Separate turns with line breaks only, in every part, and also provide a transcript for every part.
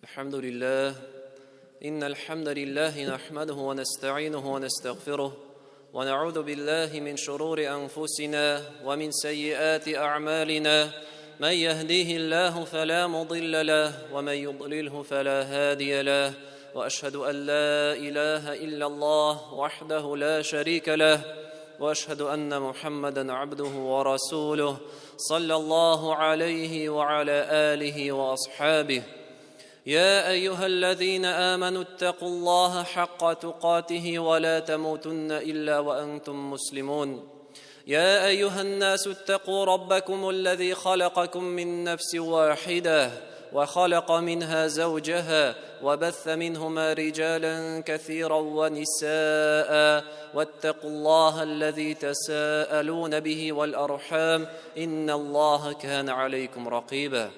الحمد لله إن الحمد لله نحمده ونستعينه ونستغفره ونعوذ بالله من شرور أنفسنا ومن سيئات أعمالنا من يهديه الله فلا مضل له ومن يضلله فلا هادي له وأشهد أن لا إله إلا الله وحده لا شريك له واشهد ان محمدا عبده ورسوله صلى الله عليه وعلى اله واصحابه يا ايها الذين امنوا اتقوا الله حق تقاته ولا تموتن الا وانتم مسلمون يا ايها الناس اتقوا ربكم الذي خلقكم من نفس واحده وخلق منها زوجها وبث منهما رجالا كثيرا ونساء واتقوا الله الذي تساءلون به والارحام ان الله كان عليكم رقيبا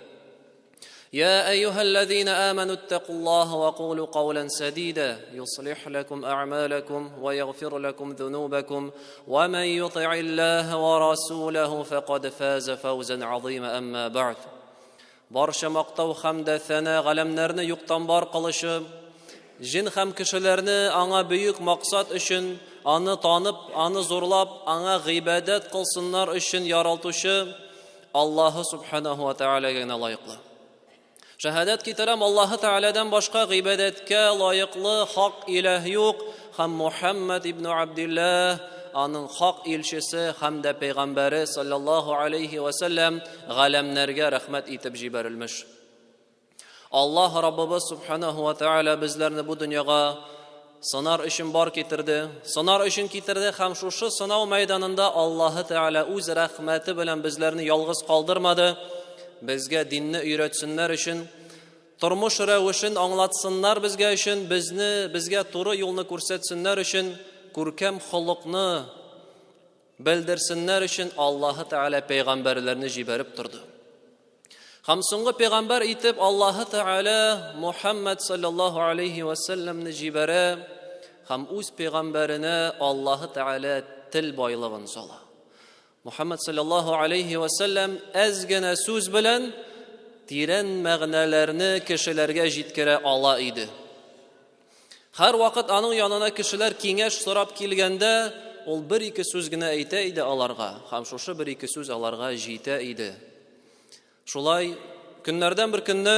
يا ايها الذين امنوا اتقوا الله وقولوا قولا سديدا يصلح لكم اعمالكم ويغفر لكم ذنوبكم ومن يطع الله ورسوله فقد فاز فوزا عظيما اما بعد Барча мактау һәм дә сәна галәмнәрне юктан бар кылучы, җен һәм кешеләрне аңа бөек максат өчен, аны танып, аны зурлап, аңа гыйбадәт кылсыннар өчен яралтучы Аллаһы субханаху ва тәгаләгә генә лаеклы. Шәһадәт китерәм, Аллаһы Тәгаләдән башка гыйбадәткә лаеклы хак иләһ юк һәм Мухаммад ибн Абдилләһ аның хак илчесе һәм дә пәйгамбәре саллаллаһу алейхи ва сәлләм галәмнәргә рәхмәт итеп җибәрелмеш. Аллаһ Раббыбыз субханаху ва тааля безләрне бу дөньяга сынар өчен бар китерде. Сынар өчен китерде һәм шушы сынау мәйданында Аллаһы Тәгалә үз рәхмәте белән безләрне ялгыз калдырмады. Безгә динне өйрәтсеннәр өчен, тормыш рәвешен аңлатсыннар безгә өчен, безне безгә туры юлны күрсәтсеннәр өчен, күркәм холыкны белдерсеннәр өчен Аллаһы Тәгалә пәйгамбәрләрне җибәреп торды. Һәм соңгы пәйгамбәр итеп Аллаһы Тәгалә Мухаммад саллаллаһу алейхи ва сәлләмне җибәрә һәм үз пәйгамбәренә Аллаһы Тәгалә тел байлыгын сала. Мухаммад саллаллаһу алейхи ва сәлләм әз генә сүз белән тирән мәгънәләрне кешеләргә җиткерә ала иде. Һәр вакыт аның янына кешеләр киңәш сорап килгәндә, ул бер-ике сүз генә әйтә иде аларга, һәм шушы бер-ике сүз аларга җитә иде. Шулай көннәрдән бер көнне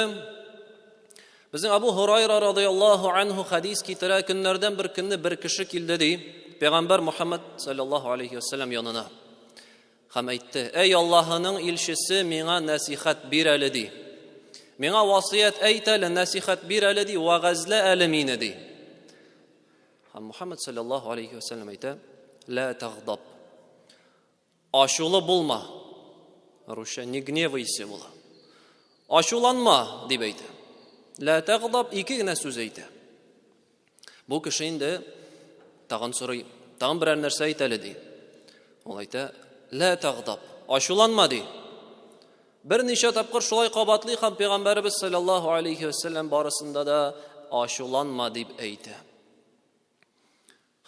безнең Абу Һурайра радыяллаһу анһу хадис китерә, көннәрдән бер көнне бер кеше килде ди, пәйгамбәр Мухаммад саллаллаһу алейхи вәсәлләм янына. Һәм әйтте: "Әй Аллаһының илчесе, миңа нәсихәт бир әле" ди. Миңа васыять әйт әле, нәсихәт бир әле ди, вәгазьлә әле мине ди. Һәм Мухаммад саллаллаһу алейхи вәсәлләм әйтә: "Ла тагдаб." Ачулы булма. Русча не гневайся була. Ачуланма дип әйтә. Ла тагдаб ике генә сүз әйтә. Бу кеше инде тагын сорый, тагын берәр нәрсә әйт әле ди. Ул әйтә, ла тагдаб, ачуланма ди. Берничә тапкыр шулай кабатлый һәм пәйгамбәребез саллаллаһу алейхи вәсәлләм барысында да ачуланма дип әйтә.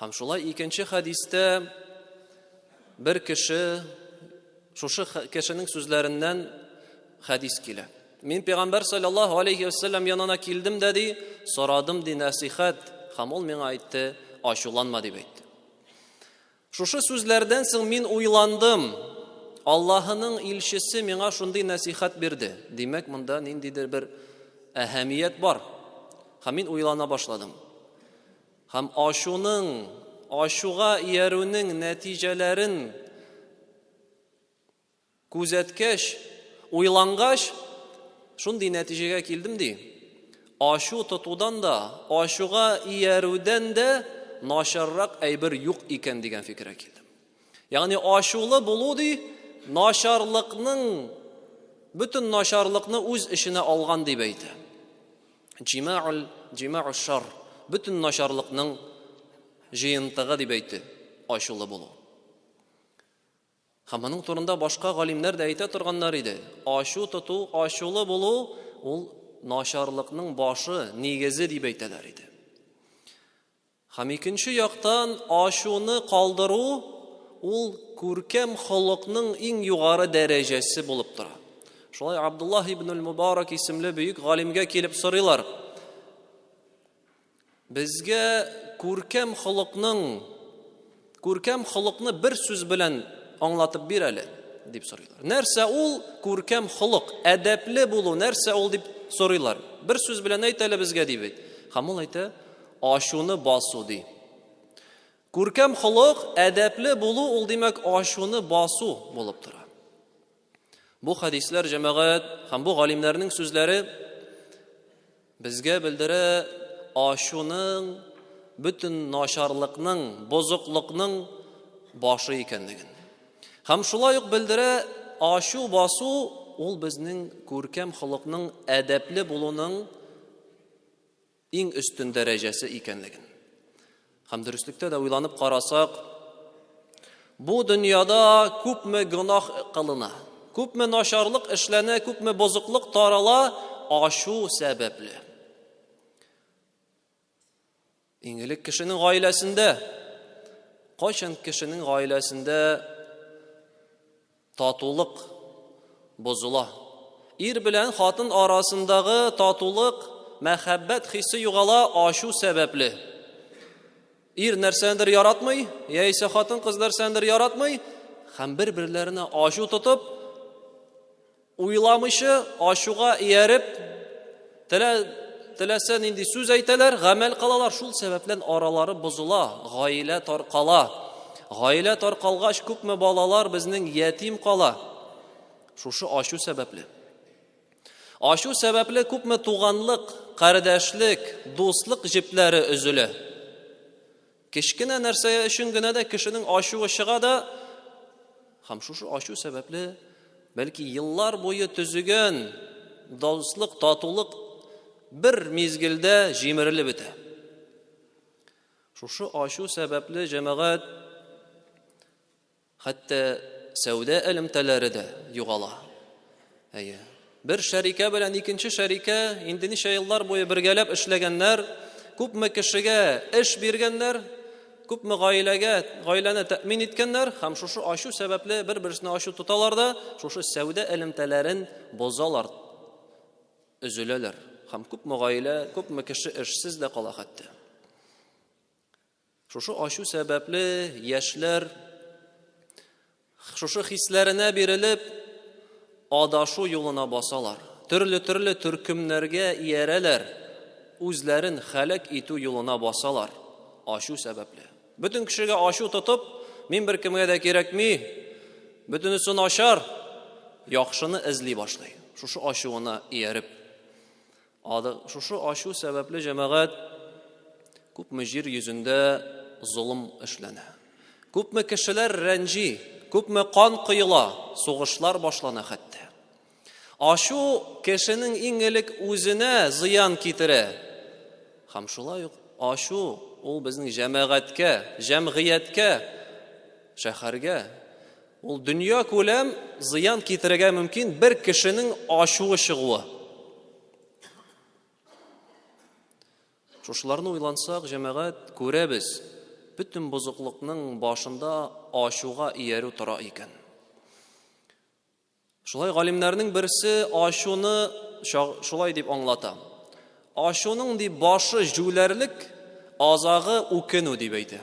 Һәм шулай икенче хәдистә бер кеше шушы кешенең сүзләреннән хәдис килә. Мин пәйгамбәр саллаллаһу алейхи вәсәлләм янына килдем дә ди, сорадым ди нәсихәт, һәм ул миңа әйтте, ачуланма дип әйтте. Шушы сүзләрдән соң мин уйландым. Аллаһының илчесе миңа шундый нәсихәт бирде. Димәк, монда ниндидер бер әһәмият бар. Һәм мин уйлана башладым. Һәм ачуның, ачуга иярүнең нәтиҗәләрен күзәткәч, уйлангач, шундый нәтиҗәгә килдем ди. Ачу тотудан да, ачуга иярүдән дә начаррак әйбер юк икән дигән фикергә килдем. Ягъни ачулы булу ди, начарлыкның бөтен начарлыкны үз эченә алган дип әйтә. Җима'ул җима'у шар, бөтен начарлыкның җыентыгы дип әйтте, ачулы булу. Һәм моның турында башка галимнәр дә әйтә торганнар иде. Ачу тоту, ачулы булу ул начарлыкның башы, нигезе дип әйтәләр иде. Һәм икенче яктан ачуны калдыру ул күркәм холыкның иң югары дәрәҗәсе булып тора. Шулай Абдуллаһ ибн Мубарак исемле бөек галимгә килеп сорыйлар. Безгә күркәм холыкның күркәм холыкны бер сүз белән аңлатып бир әле, дип сорыйлар. Нәрсә ул күркәм холык, әдәпле булу нәрсә ул дип сорыйлар. Бер сүз белән әйт әле безгә дип әйт. Һәм ул әйтә, ачуны басу ди. Күркәм холык, әдәпле булу ул димәк ачуны басу булып тора. Бу хәдисләр җәмәгать һәм бу галимнәрнең сүзләре безгә белдерә ачуның бөтен начарлыкның, бозыклыкның башы икәнлеген. Һәм шулай ук белдерә ачу басу ул безнең күркәм холыкның әдәпле булуның иң өстен дәрәҗәсе икәнлеген. Һәм дөреслектә дә уйланып карасак, бу дөньяда күпме гөнаһ кылына, күпме начарлык эшләнә, күпме бозыклык тарала ашу сәбәпле. Иң элек кешенең гаиләсендә, кайчан кешенең гаиләсендә Татулык бозыла. Ир белән хатын арасындагы татулык, мәхәббәт хисе югала ачу сәбәпле. Ир нәрсәндер яратмый, яисә хатын-кыз нәрсәндер яратмый, һәм бер-берләренә ачу тотып, уйламыйча, ачуга ияреп, телә, теләсә нинди сүз әйтәләр, гамәл кылалар, шул сәбәплән аралары бозыла, гаилә таркала. Гаилә таркалгач, күпме балалар безнең ятим кала. Шушы ачу сәбәпле. Ачу сәбәпле күпме туганлык, кардәшлек, дуслык җепләре өзелә. Кечкенә нәрсә өчен генә дә кешенең ачуы чыга да, һәм шушы ачу сәбәпле, бәлки еллар буе төзегән дуслык, татулык бер мизгелдә җимерелеп бетә. Шушы ачу сәбәпле җәмәгать Хәтта сәүдә элемтәләре дә югала. Әйе. Бер шәрикә белән икенче шәрикә инде ничә еллар буе бергәләп эшләгәннәр, күпме кешегә эш биргәннәр, күпме гаиләгә, гаиләне тәэмин иткәннәр һәм шушы ачу сәбәпле бер-берсенә ачу тоталар да, шушы сәүдә элемтәләрен бозалар, өзеләләр. Һәм күпме гаилә, күпме кеше эшсез дә кала хәтта. Шушы ачу сәбәпле яшьләр шушы хисләренә бирелеп адашу юлына басалар. Төрле-төрле төркемнәргә иярәләр, үзләрен хәләк итү юлына басалар. Ачу сәбәпле. Бөтен кешегә ачу тотып, мин беркемгә дә кирәкми, бөтенесе начар, яхшыны эзли башлый. Шушы ачуына ияреп. Ады, шушы ачу сәбәпле җәмәгать күпме җир йөзендә золым эшләнә. Күпме кешеләр рәнҗи, күпме кан коела, сугышлар башлана хәтта. Ачу кешенең иң элек үзенә зыян китерә. Һәм шулай ук ачу ул безнең җәмәгатькә, җәмгыятькә, шәһәргә, ул дөнья күләм зыян китерергә мөмкин бер кешенең ачуы чыгуы. Шушыларны уйлансак, җәмәгать, күрәбез, бөтен бозыклыкның башында ачуга иярү тора икән. Шулай галимнәрнең берсе ачуны шулай дип аңлата. Ачуның ди башы җүләрлек, азагы үкенү дип әйтә.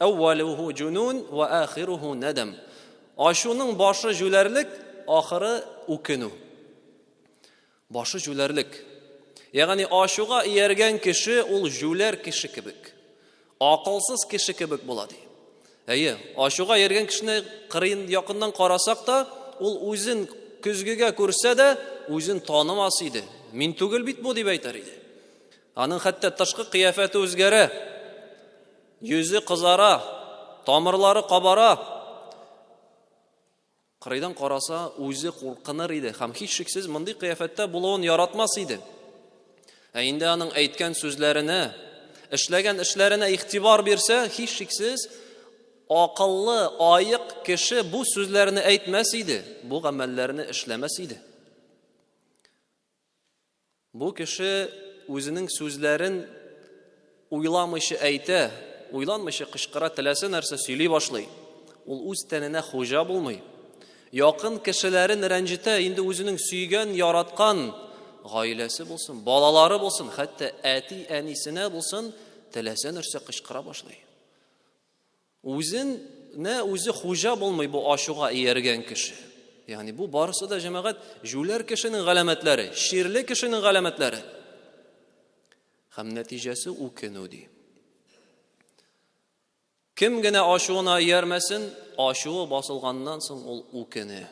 Әүвәлүһу җунун ва ахируһу надам. Ачуның башы җүләрлек, ахыры үкенү. Башы җүләрлек. Ягъни ачуга ияргән кеше ул җүләр кеше кебек. Акылсыз кеше кебек була ди. Әйе, ачуга ияргән кешене кырыен якыннан карасак та, ул үзен көзгегә күрсә дә, үзен танымас иде. Мин түгел бит бу дип әйтер иде. Аның хәтта тышкы кыяфәте үзгәрә. Йөзе кызара, тамырлары кабара. Кырыйдан караса, үзе куркыныр иде һәм һичшиксез мондый кыяфәттә булуын яратмас иде. Ә инде аның әйткән сүзләренә, эшләгән эшләренә игътибар бирсә, һичшиксез акыллы, аек кеше бу сүзләрне әйтмәс иде, бу гамәлләрне эшләмәс иде. Бу кеше үзенең сүзләрен уйламыйча әйтә, уйланмыйча кычкыра, теләсә нәрсә сөйли башлый. Ул үз тәненә хуҗа булмый. Якын кешеләрен рәнҗетә, инде үзенең сөйгән, яраткан гаиләсе булсын, балалары булсын, хәтта әти-әнисенә булсын, теләсә нәрсә кычкыра башлый. Үзенә үзе хуҗа булмый бу ачуга ияргән кеше. Ягъни бу барысы да җәмәгать җүләр кешенең галәмәтләре, чирле кешенең галәмәтләре. Һәм нәтиҗәсе үкенү ди. Кем генә ачуына иярмәсен, ачуы басылганнан соң ул үкенә.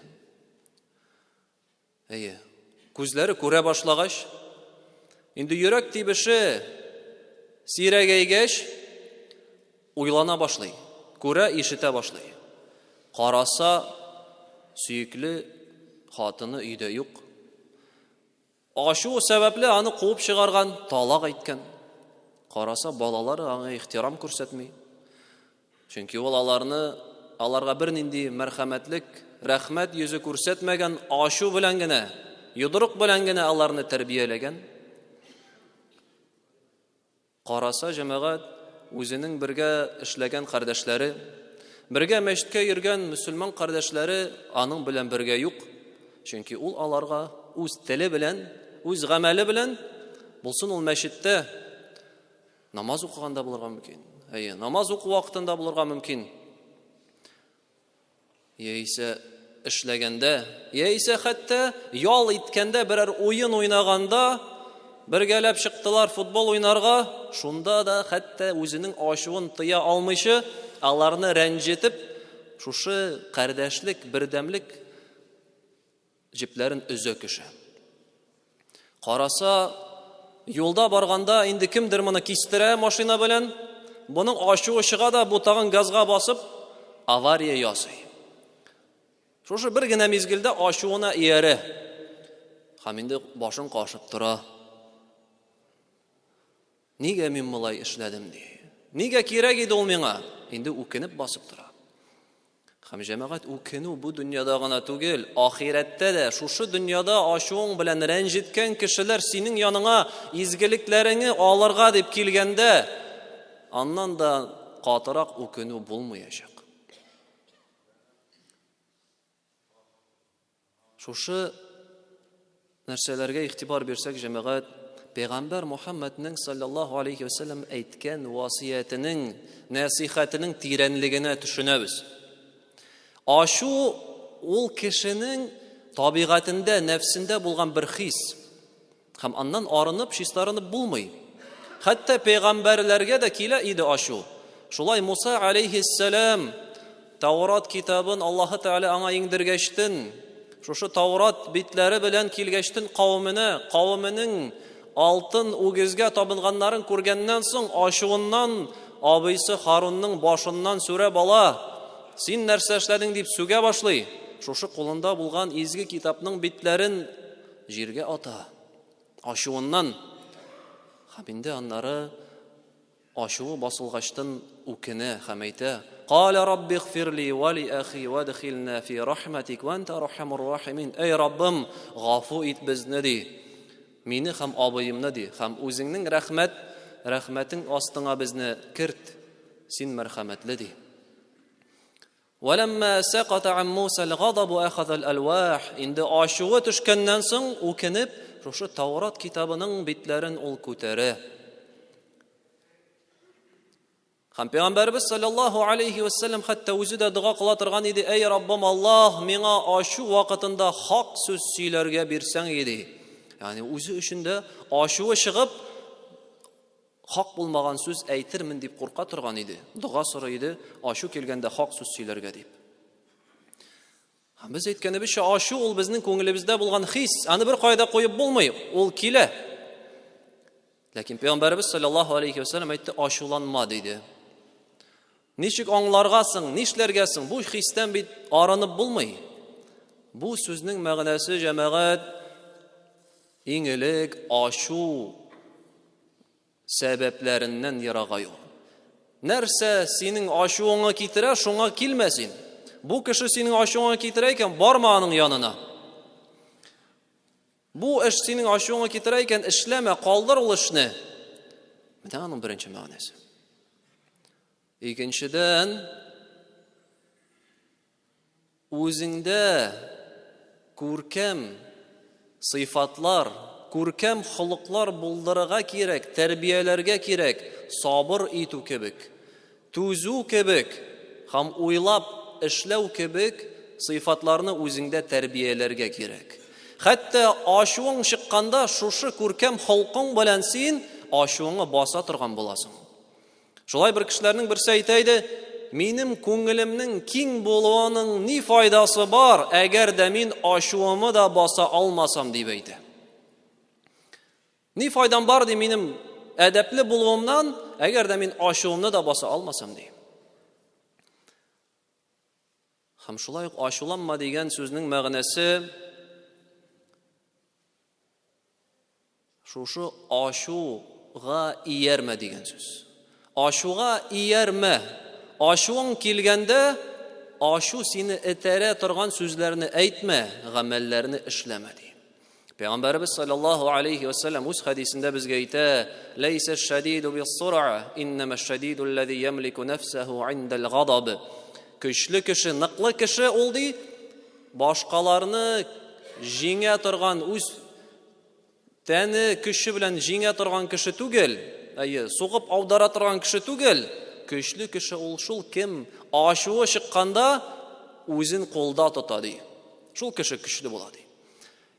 Әйе. Күзләре күрә башлагач, инде йөрәк тибеше сирәгәйгәч, уйлана башлый, күрә, ишетә башлый. Караса, сөекле хатыны өйдә юк. Ачуы сәбәпле аны куып чыгарган, талак әйткән. Караса, балалары аңа ихтирам күрсәтми. Чөнки ул аларны аларга бернинди мәрхәмәтлек, рәхмәт йөзе күрсәтмәгән, ачу белән генә, йодрык белән генә аларны тәрбияләгән. Караса, җәмәгать, үзенең бергә эшләгән кардәшләре, бергә мәчеткә йөргән мөселман кардәшләре аның белән бергә юк. Чөнки ул аларга үз теле белән, үз гамәле белән, булсын ул мәчеттә намаз укыганда булырга мөмкин. Әйе, намаз уку вакытында булырга мөмкин. Яисә эшләгәндә, яисә хәтта ял иткәндә берәр уен уйнаганда бергәләп чыктылар футбол уйнарга, шунда да хәтта үзенең ачуын тыя алмыйча, аларны рәнҗетеп, шушы кардәшлек, бердәмлек җепләрен өзә кеше. Караса, юлда барганда инде кемдер моны кистерә машина белән, моның ачуы чыга да, бу тагын газга басып, авария ясый. Шушы бер генә мизгелдә ачуына иярә. Һәм инде башын кашып тора. Нигә мин болай эшләдем ди. Нигә кирәк иде ул миңа? Инде үкенеп басып тора. Һәм җәмәгать үкенү бу дөньяда гына түгел, ахирәттә дә шушы дөньяда ачуың белән рәнҗеткән кешеләр синең яныңа изгелекләреңе алырга дип килгәндә, аннан да катырак үкенү булмаячак. Шушы нәрсәләргә игътибар бирсәк, җәмәгать, Пәйгамбәр Мухаммадның саллаллаһу алейхи ва саллям әйткән васыятенең, нәсыйхәтенең тирәнлегенә төшенәбез. Ачу ул кешенең табигатендә, нәфсендә булган бер хис. Һәм аннан арынып, чистарынып булмый. Хәтта пәйгамбәрләргә дә килә иде ачу. Шулай Муса алейхиссәлам Таурат китабын Аллаһы Тәгалә аңа иңдергәчтен, шушы Таурат битләре белән килгәчтен кавеменә, кавеменең алтын үгезгә табынганнарын күргәннән соң ачуыннан абыйсы Харунның башыннан сүрәп ала. Син нәрсә эшләдең дип сүгә башлый. Шушы кулында булган изге китапның битләрен җиргә ата. Ачуыннан. Һәм инде аннары ачуы басылгачтын үкенә һәм әйтә: "Кала рабби гфирли ва ли ахи вадхилна фи рахматик ва анта архамур рахимин". Эй Раббым, гафу ит безне ди. Мине һәм абыемны ди, һәм үзеңнең рәхмәт рәхмәтең астыңа безне керт. Син мәрхәмәтле ди. Вәләммә сәката ан Муса аль-гадабу ахаза аль-алвах. Инде ачуы төшкәннән соң, үкенеп, шушы Таурат китабының битләрен ул күтәрә. Һәм Пәйгамбәрбез саллаллаһу алейхи ва саллям хәтта үзе дә дога кыла торган иде: "Әй Раббым Аллаһ, миңа ачу вакытында хак сүз сөйләргә бирсәң иде". Ягъни үзе өчен дә ачуы чыгып, Хак булмаган сүз әйтермен дип курка торган иде. Дога сорый иде, ачу килгәндә хак сүз сөйләргә дип. Һәм без әйткәнебезчә, ачу ул безнең күңелебездә булган хис, аны бер кайда куеп булмый, ул килә. Ләкин Пәйгамбәребез саллаллаһу алейхи ва саллям әйтте, ачуланма диде. Ничек аңларга соң, нишләргә соң? Бу хистән бит арынып булмый. Бу сүзнең мәгънәсе, җәмәгать, иң элек ачу сәбәпләреннән ерагаю. Нәрсә синең ачуыңа китерә, шуңа килмә син. Бу кеше синең ачуыңа китерә икән, барма аның янына. Бу эш синең ачуыңа китерә икән, эшләмә, калдыр ул эшне. Менә аның беренче мәгънәсе. Икенчедән, Үзеңдә күркәм сыйфатлар, күркәм холыклар булдырырга кирәк, тәрбияләргә кирәк, сабыр итү кебек, түзү кебек һәм уйлап эшләү кебек сыйфатларны үзеңдә тәрбияләргә кирәк. Хәтта ачуың чыкканда шушы күркәм холкың белән син ачуыңны баса торган буласың. Шулай бер кешеләрнең берсе әйтә иде, минем күңелемнең киң булуының ни файдасы бар, әгәр дә мин ачуымы да баса алмасам, дип әйтә. Ни файдам бар ди минем әдәпле булуымнан, әгәр дә мин ачуымны да баса алмасам, ди. Һәм шулай ук ачуланма дигән сүзнең мәгънәсе Шушы ачуга иярмә дигән сүз. Ачуга иярмә. Ачуың килгәндә, ачу сине этәрә торган сүзләрне әйтмә, гамәлләрне эшләмә ди. Пәйгамбәребез саллаллаһу алейхи ва саллям үз хәдисендә безгә әйтә: "Ләйсә шадиду бис-сур'a, иннама шадиду аллази ямлику нафсаху индал гадаб." Көчле кеше, ныклы кеше ул ди, башкаларны җиңә торган үз Тәне көче белән җиңә торган кеше түгел, әйе, сугып аудара торган кеше түгел, көчле кеше ул шул кем ачуы чыкканда үзен кулда тота ди. Шул кеше көчле була ди.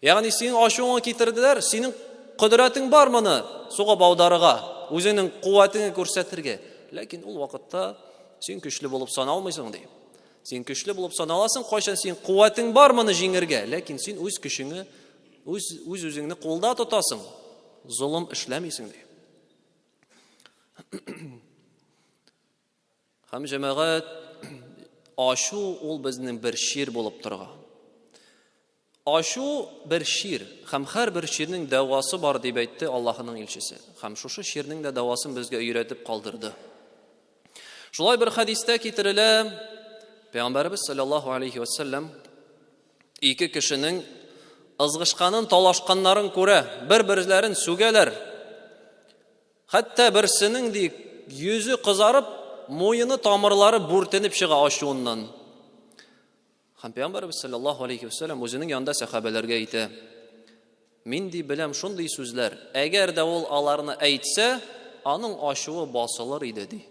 Ягъни синең ачуыңа китерделәр, синең кодрәтең бар моны сугып аударырга, үзеңнең куәтеңне күрсәтергә. Ләкин ул вакытта син көчле булып саналмыйсың ди. Син көчле булып саналасың, кайчан син куәтең бар моны җиңергә, ләкин син үз көчеңне Үз үз үзеңне кулда тотасың, золым эшләмисең ди. Һәм җәмәгать ашу ул безнең бер чир булып торга. Ашу бер чир һәм һәрбер чирнең дәвасы бар дип әйтте Аллаһының илчесе. Һәм шушы чирнең дә дәвасын безгә өйрәтеп калдырды. Шулай бер хәдистә китерелә, Пәйгамбәребез саллаллаһу алейхи ва саллям Ике кешенең ызгышканын, талашканнарын күрә, бер-берләрен сүгәләр. Хәтта берсенең ди йөзе кызарып, муены тамырлары бүртенеп чыга ачуыннан. Һәм Пәйгамбәрбез саллаллаһу алейхи вәсәлләм үзенең янында сәхабәләргә әйтә: Мин ди беләм шундый сүзләр, әгәр дә ул аларны әйтсә, аның ачуы басылыр иде ди.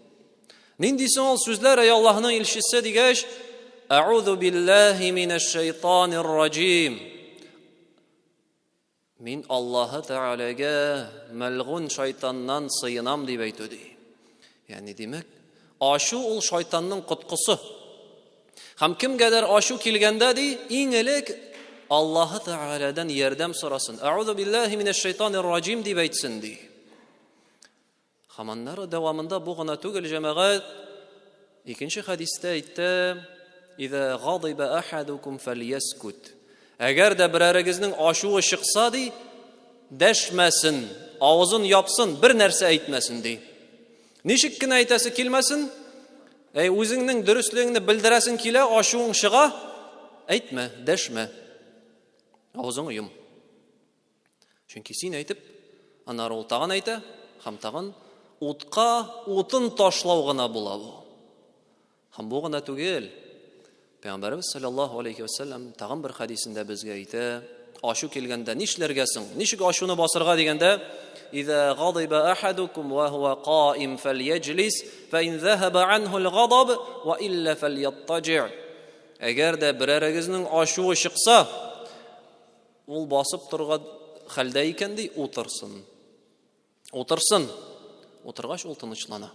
Нинди соң ул сүзләр, әй Аллаһның илчесе дигәч, Әгъузу биллаһи минәш шайтанир раҗим. Мин Аллаһы Тәгаләгә мәлгун шайтаннан сыенам дип әйтү ди. Ягъни димәк, ачу ул шайтанның коткысы. Һәм кемгәдер ачу килгәндә ди, иң элек Аллаһы Тәгаләдән ярдәм сорасын. Әгъузу биллаһи минәш шайтанир раҗим дип әйтсен ди. Һәм аннары дәвамында бу гына түгел, җәмәгать, икенче хәдистә әйтте, Иза гадиба ахадукум фальяскут. Әгәр дә берәрегезнең ачуы чыкса ди, дәшмәсен, авызын япсын, бер нәрсә әйтмәсен ди. Ничек кенә әйтәсе килмәсен, әй үзеңнең дөреслегеңне белдерәсең килә, ачуың чыга, әйтмә, дәшмә. Авызыңны йом. Чөнки син әйтеп, аннары ул тагын әйтә, һәм тагын утка утын ташлау гына була бу. Һәм бу гына түгел. Пәйгамбәребез саллаллаһу алейхи ва саллям тагын бер хәдисендә безгә әйтә, ачу килгәндә нишләргә соң? Ничек ачуны басырга дигәндә, "Иза гадиба ахадукум ва хуа каим фальяҗлис, фа ин захаба анху алгадаб ва илла фальяттаҗи'." Әгәр дә берәрегезнең ачуы чыкса, ул басып торган хәлдә икән ди, утырсын. Утырсын. Утыргач ул тынычлана.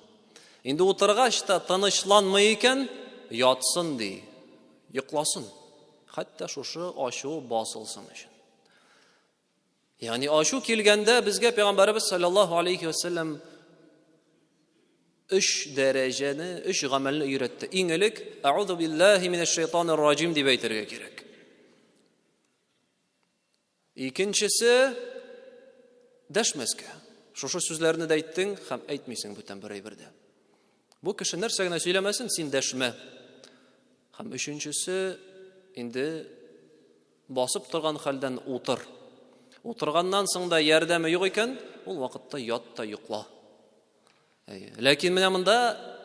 Инде утыргач та тынычланмый икән, ятсын ди. Йокласын. Хәтта шушы ачуы басылсын өчен. Ягъни ачу килгәндә безгә пәйгамбәребез саллаллаһу алейхи ва саллям өч дәрәҗәне, өч гамәлне өйрәтте. Иң элек әгъузу биллаһи минәш шайтанир раҗим дип әйтергә кирәк. Икенчесе дәшмәскә. Шушы сүзләрне дә әйттең һәм әйтмисең бүтән бер әйбер дә. Бу кеше нәрсә генә сөйләмәсен, син дәшмә. Һәм өченчесе инде басып торган хәлдән утыр. Утырганнан соң да ярдәме юк икән, ул вакытта ят та йокла. Ләкин менә монда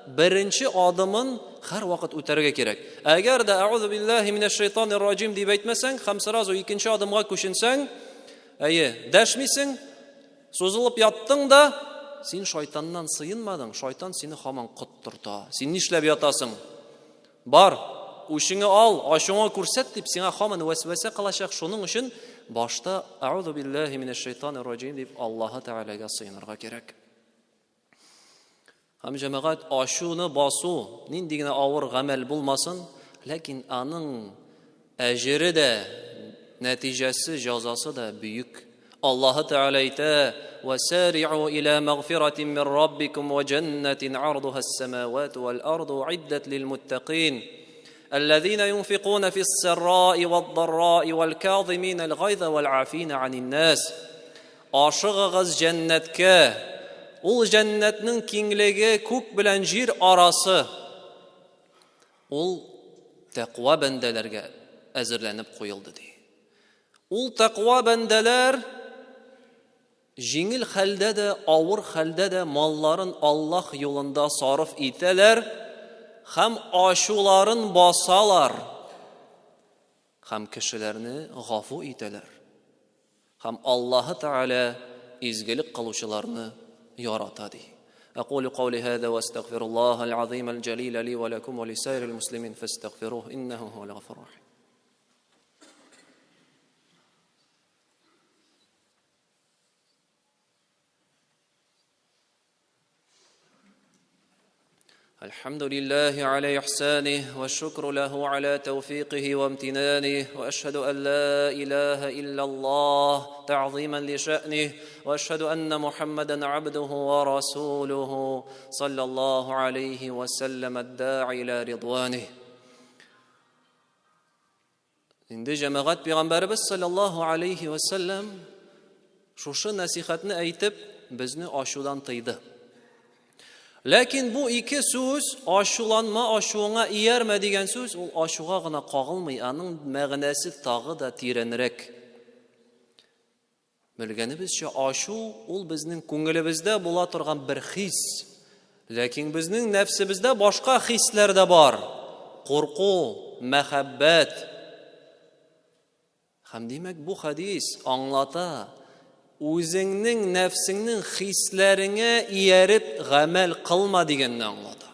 беренче адымын һәрвакыт үтәргә кирәк. Әгәр дә әгъузу биллаһи минәш шайтанир раҗим дип әйтмәсәң һәм сразу икенче адымга күченсәң, әйе, дәшмисең, сузылып яттың да, син шайтаннан сыенмадың, шайтан сине һаман коттырта. Син нишләп ятасың? Бар, үчеңе ал, ачуыңа күрсәт дип сиңа һаман вәсвәсә кылачак. Шуның өчен башта әгъузу биллаһи минәш шайтанир раҗим дип Аллаһы Тәгаләгә сыенырга кирәк. Һәм җәмәгать ачуны басу нинди генә авыр гамәл булмасын, ләкин аның әҗере дә, нәтиҗәсе, җазасы да бөек. Аллаһы Тәгалә әйтә: "Васари'у иля магфиратин мин раббикум ва җәннәтин ардуха ас-самавату вал арду уиддат лил муттакин." الذين ينفقون في السراء والضراء والكاظمين الغيظ والعافين عن الناس. Ашыгыгыз җәннәткә. Ул җәннәтнең киңлеге күк белән җир арасы. Ул тәкъва бәндәләргә әзерләнеп куелды ди. Ул тәкъва бәндәләр җиңел хәлдә дә, авыр хәлдә дә малларын Аллаһ юлында сарыф итәләр һәм ачуларын басалар һәм кешеләрне гафу итәләр. Һәм Аллаһы Тәгалә изгелек кылучыларны ярата ди. أقول قولي هذا واستغفر الله العظيم الجليل لي ولكم ولسائر المسلمين فاستغفروه إنه هو الغفور الرحيم. الحمد لله على إحسانه والشكر له على توفيقه وامتنانه وأشهد أن لا إله إلا الله تعظيما لشأنه وأشهد أن محمدا عبده ورسوله صلى الله عليه وسلم الداعي إلى رضوانه. Инде җәмәгать пәйгамбәребез саллаллаһу алейхи ва саллям шушы нәсихәтне әйтеп, безне ачудан тыйды. Ләкин бу ике сүз ачуланма, ачуыңа иярмә дигән сүз ул ачуга гына кагылмый, аның мәгънәсе тагы да тирәнрәк. Белгәнебезчә, ачу ул безнең күңелебездә була торган бер хис. Ләкин безнең нәфсебездә башка хисләр дә бар. Курку, мәхәббәт. Һәм димәк, бу хадис аңлата, үзеңнең нәфсеңнең хисләреңә ияреп гамәл кылма дигәнне аңлата.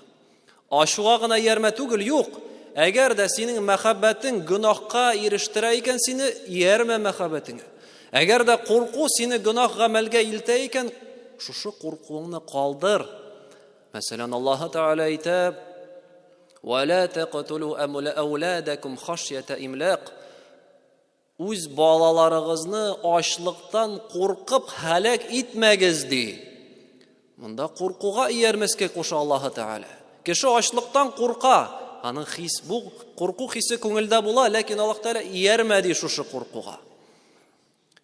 Ачуга гына иярмә түгел, юк. Әгәр дә синең мәхәббәтең гөнаһка ирештерә икән сине, иярмә мәхәббәтеңә. Әгәр дә курку сине гөнаһ гамәлгә илтә икән, шушы куркуыңны калдыр. Мәсәлән, Аллаһы Тәгалә әйтә: "Ва ла тaqtulu әүладакум хашьята имлак." Үз балаларыгызны ачлыктан куркып һәлак итмәгез, ди. Монда куркуга иярмәскә куша Аллаһы Тәгалә. Кеше ачлыктан курка, аның хис, бу курку хисе күңелдә була, ләкин Аллаһ Тәгалә иярмә ди шушы куркуга.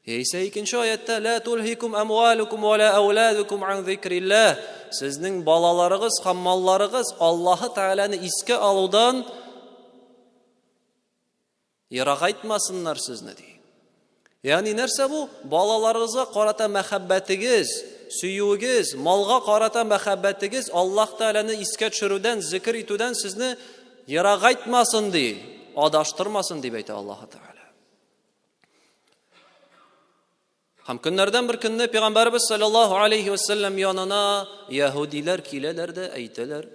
Яисә икенче аятта ла тулһикум амвалукум ва ла ауладукум ан зикриллаһ. Сезнең балаларыгыз һәм малларыгыз Аллаһы Тәгаләне искә алудан Ерагайтмасыннар сезне, ди. Ягъни нәрсә бу? Балаларыгызга карата мәхәббәтегез, сөюегез, малга карата мәхәббәтегез Аллаһ Тәгаләне искә төшерүдән, зикр итүдән сезне ерагайтмасын, ди, адаштырмасын дип әйтә Аллаһ Тәгалә. Һәм көннәрдән бер көнне Пәйгамбәрбез саллаллаһу алейхи ва саллям янына яһүдиләр киләләр дә әйтәләр: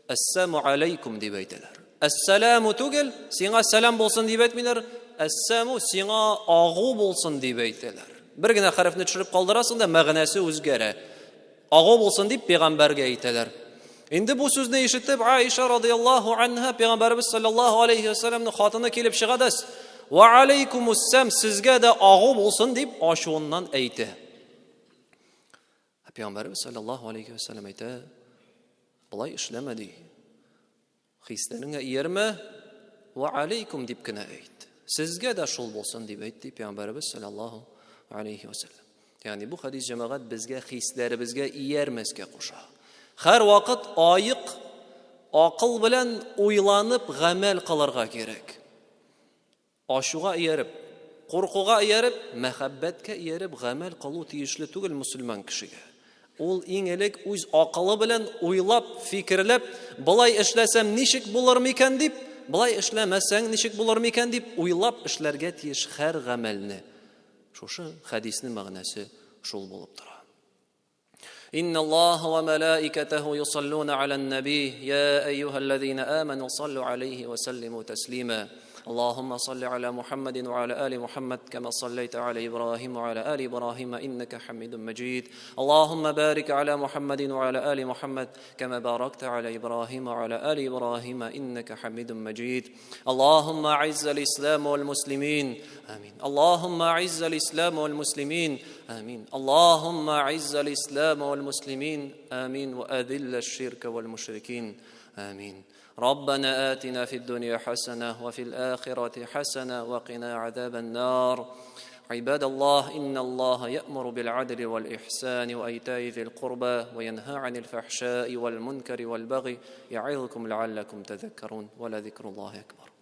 "Әссәламу алейкум" дип әйтәләр. Әссәламу түгел, сиңа сәлам булсын дип әйтмиләр, әссәму сиңа агу булсын дип әйтәләр. Бер генә хәрефне төшереп калдырасың да мәгънәсе үзгәрә. Агу булсын дип пәйгамбәргә әйтәләр. Инде бу сүзне ишетеп, Аиша радияллаһу анха пәйгамбәрбез саллаллаһу алейхи ва саллямның хатыны килеп чыга да, "Ва алейкумуссам, сезгә дә агу булсын" дип ачуыннан әйтә. Пәйгамбәрбез саллаллаһу алейхи ва саллям әйтә, "Болай эшләмә" ди. Хисләреңә иярмә, ва алейкум дип кенә әйт. Сезгә дә шул булсын дип әйт, дип пәйгамбәребез саллаллаһу алейхи ва саллям. Ягъни бу хадис җәмәгать безгә хисләребезгә иярмәскә куша. Һәр вакыт аек акыл белән уйланып гамәл кылырга кирәк. Ачуга ияреп, куркуга ияреп, мәхәббәткә ияреп гамәл кылу тиешле түгел мөселман кешегә. Ул иң элек үз акылы белән уйлап, фикерләп, болай эшләсәм ничек булыр микән дип, болай эшләмәсәң ничек булыр микән дип уйлап эшләргә тиеш һәр гамәлне. Шушы хәдиснең мәгънәсе шул булып тора. إن الله وملائكته يصلون على النبي يا أيها الذين آمنوا صلوا عليه وسلموا تسليما اللهم صل على محمد وعلى آل محمد كما صليت على إبراهيم وعلى آل إبراهيم إنك حميد مجيد اللهم بارك على محمد وعلى آل محمد كما باركت على إبراهيم وعلى آل إبراهيم إنك حميد مجيد اللهم أعز الإسلام والمسلمين آمين اللهم أعز الإسلام والمسلمين آمين اللهم أعز الإسلام والمسلمين آمين وأذل الشرك والمشركين آمين ربنا آتنا في الدنيا حسنة وفي الآخرة حسنة وقنا عذاب النار عباد الله إن الله يأمر بالعدل والإحسان وإيتاء ذي القربى وينهى عن الفحشاء والمنكر والبغي يعظكم لعلكم تذكرون ولذكر الله أكبر.